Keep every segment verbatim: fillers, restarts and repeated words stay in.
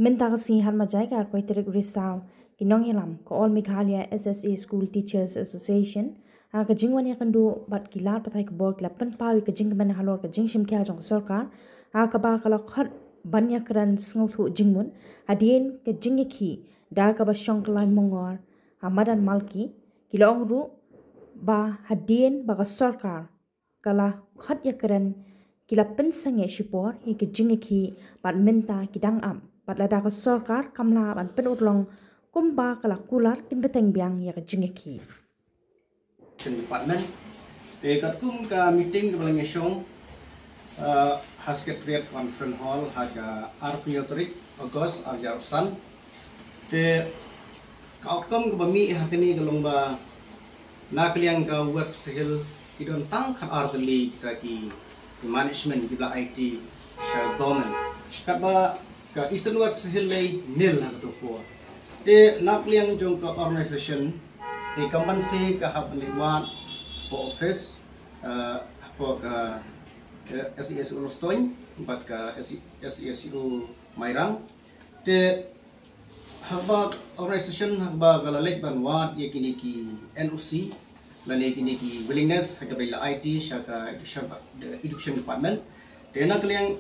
Mynta ka sngi Hatmajai ka arphew tarik Risaw, ki nongïalam ka All Meghalaya S S A School Teachers Association ha ka jingwan ïakynduh bad ki lad pathai khubor ki la pynpaw ïa ka jingkmen halor ka jingshim khia jong ka sorkar ha kaba ka la khot ban ïakren sngewthuh jingmut hadien ka jingïakhih da kaba shong ka Lai Mongor ha madan Malki. Ki la ong ruh ba hadien ba ka sorkar ka la khot ïakren, ki la pynsangeh shipor ïa ka jingïakhih bad mynta ki dang ap bad lada ka sorkar kam lah ban pynurlong kumba ka la kular kin bteng biang ïa ka jingïakhih. Department. Te katkum ka meeting kaba la shong ha Secretariat Conference Hall ha ka arphew tarik August arhajar arphew san. Te ka outcome kaba mih ha kane ka long ba na ka liang ka West Khasi Hills ki don tang khatar tylli kita ki management kiba la aiti sha government. Katba ka Eastern West Khasi Hills lei nil ha kato por. Te na ka liang jong ka organisation te kam banse ka hap ban leit wad hapoh office hapoh ka SESU Urlstone bad ka SESU Mairang. Te haba organisation haba ka la leit ban wad ïa kine ki NOC lane kine ki willingness ha kaba la aiti sha ka education department. Te na ka liang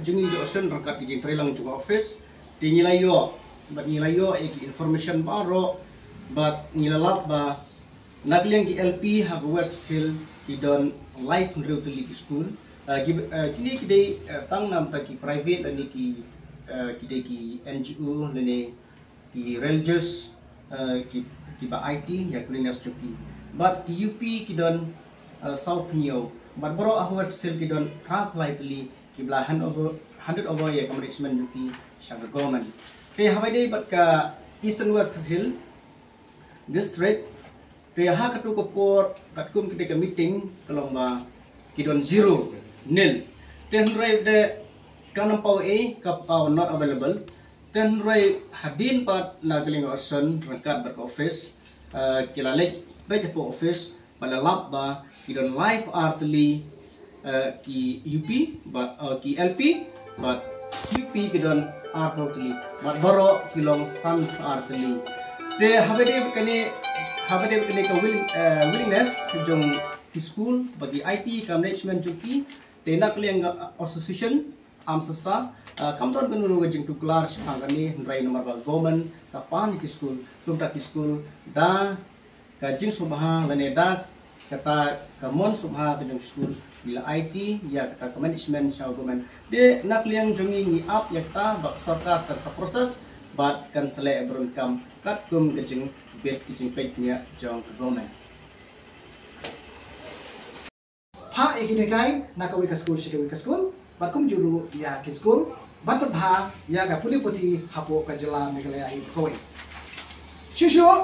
jong ngi jong ka seng ryngkat ki jingtrei lang jong ka office te ngi la ïoh bad ngi la ïoh ïa ki information baroh bad ngi la lap ba na ka liang ki LP ha ka West Khasi Hills ki don laiphew hynriew tylli ki skul. Kine ki dei tang namar ki private lane ki dei ki NGO lane ki religious kiba aiti ïa ka willingness jong ki. Bad ki UP ki don sawphew hynñiew bad baroh ha West Khasi Hills ki don phra phew lai tylli kiba la hand over ïa ka management jong ki sha ka government. Te haba dei bad ka Eastern West Khasi Hills District te ha katu ka por katkum kata ka meeting ka long ba ki don zero, nil. Te hynrei de ka nang paw e ka paw not available. Te hynrei hadien pat na ka liang ka seng ryngkat bad ka office ki la leit beit hapoh office ba la lap ba ki don laiphew ar tylli ki UP bad ki LP bad ki UP ki don arphew tylli bad baroh ki long sanphew ar tylli. Te haba dei kane haba dei kane ka willingness jong ki skul ba ki aiti ka management jong ki te na ka liang ka association am sasta kam don kano kano ka jingtuklar shaphang kane hynrei namar ba government ka pan ki skul kumta ki skul da ka jingsngewbha lane da kata ka mon sngewbha ka jong ki skul ki la aiti ïa kata ka management sha government. Te na ka liang jong ngi ngi ap ïa kata ba ka sorkar kan sa process bad kan sa leh burom kam katkum ka jingbit ka jingpeit nia jong ka government. Phah ïa ki nonghikai na kawei ka skul sha kawei ka skul bad kumjuh ruh ïa ki skul ban pynbha ïa ka pule puthi hapoh ka jylla Meghalaya hi kawei. Shuh shuh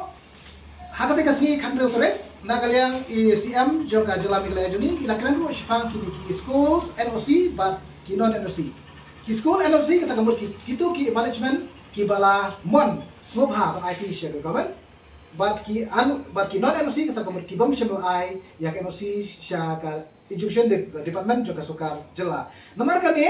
ha kata ka sngi khathynriew tarik na ka liang i CM jong ka jylla Meghalaya jong ngi i la kren ruh shaphang kine ki schools NOC bad ki non NOC. Ki school NOC kata ka mut kito ki management kiba la mon sngewbha ban aiti sha ka government. Bad ki an bad ki non NOC kata ka mut ki bym shym la ai ïa ka NOC sha ka education department jong ka sorkar jylla. Namar kane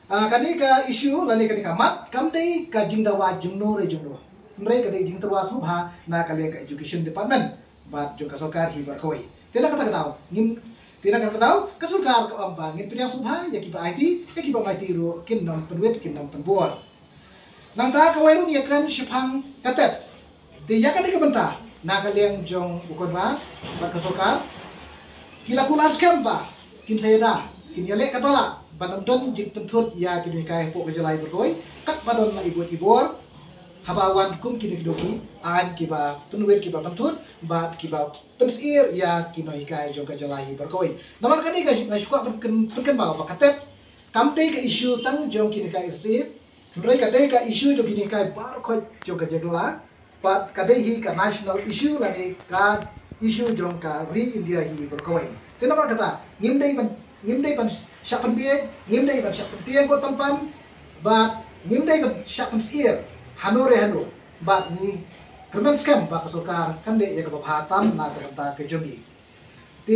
kane ka issue lane kane ka mat kam dei ka jingdawa jong no re jong no. Hynrei ka dei jingdawa sngewbha na ka liang ka education department bad jong ka sorkar hi baroh kawei. Te na kata ka daw ngim te na kata ka daw ka sorkar ka ong ba ngin pynïaid sngewbha ïa kiba aiti ïa kiba ym aiti ruh kin nym pynwit kin nym pynbor. Nangta kawei ruh ngi ïakren shaphang ka TET. Te ïa kane ka bynta na ka liang jong u Conrad bad ka sorkar ki la kular skhem ba kin sa ïada kin ïaleh katba lah ban ym don jingpynthut ïa ki nonghikai hapoh ka jylla hi baroh kawei katba don la i buit i bor. Haba wan kum kine ki dohki aiñ kiba pynwit kiba pynthut bad kiba pynsyier ïa ki nonghikai jong ka jylla hi baroh kawei. Namar kane nga shu kwah pynkynmaw ba ka TET kam dei ka issue tang jong ki nonghikai SSA. Hynrei ka dei ka issue jong ki nonghikai baroh kawei jong ka jylla bad ka dei hi ka national issue lane ka issue jong ka ri India hi baroh kawei. Te namar kata ngim dei ban ngim dei ban shah pynbiej ngim dei ban shah pyntieng ko tampan bad ngim dei ban shah pynsyier hano re hano bad ngi kyrmen skhem ba ka sorkar kan leh ïa kaba bha tam na ka bynta ka jong ngi. Te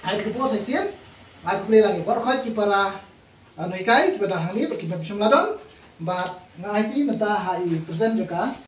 ha ka por sa shisien nga khublei lang ïa baroh kawei ki para nonghikai kiba don hangne bad kiba shym la don. Bad nga aiti mynta ha i present jong ka.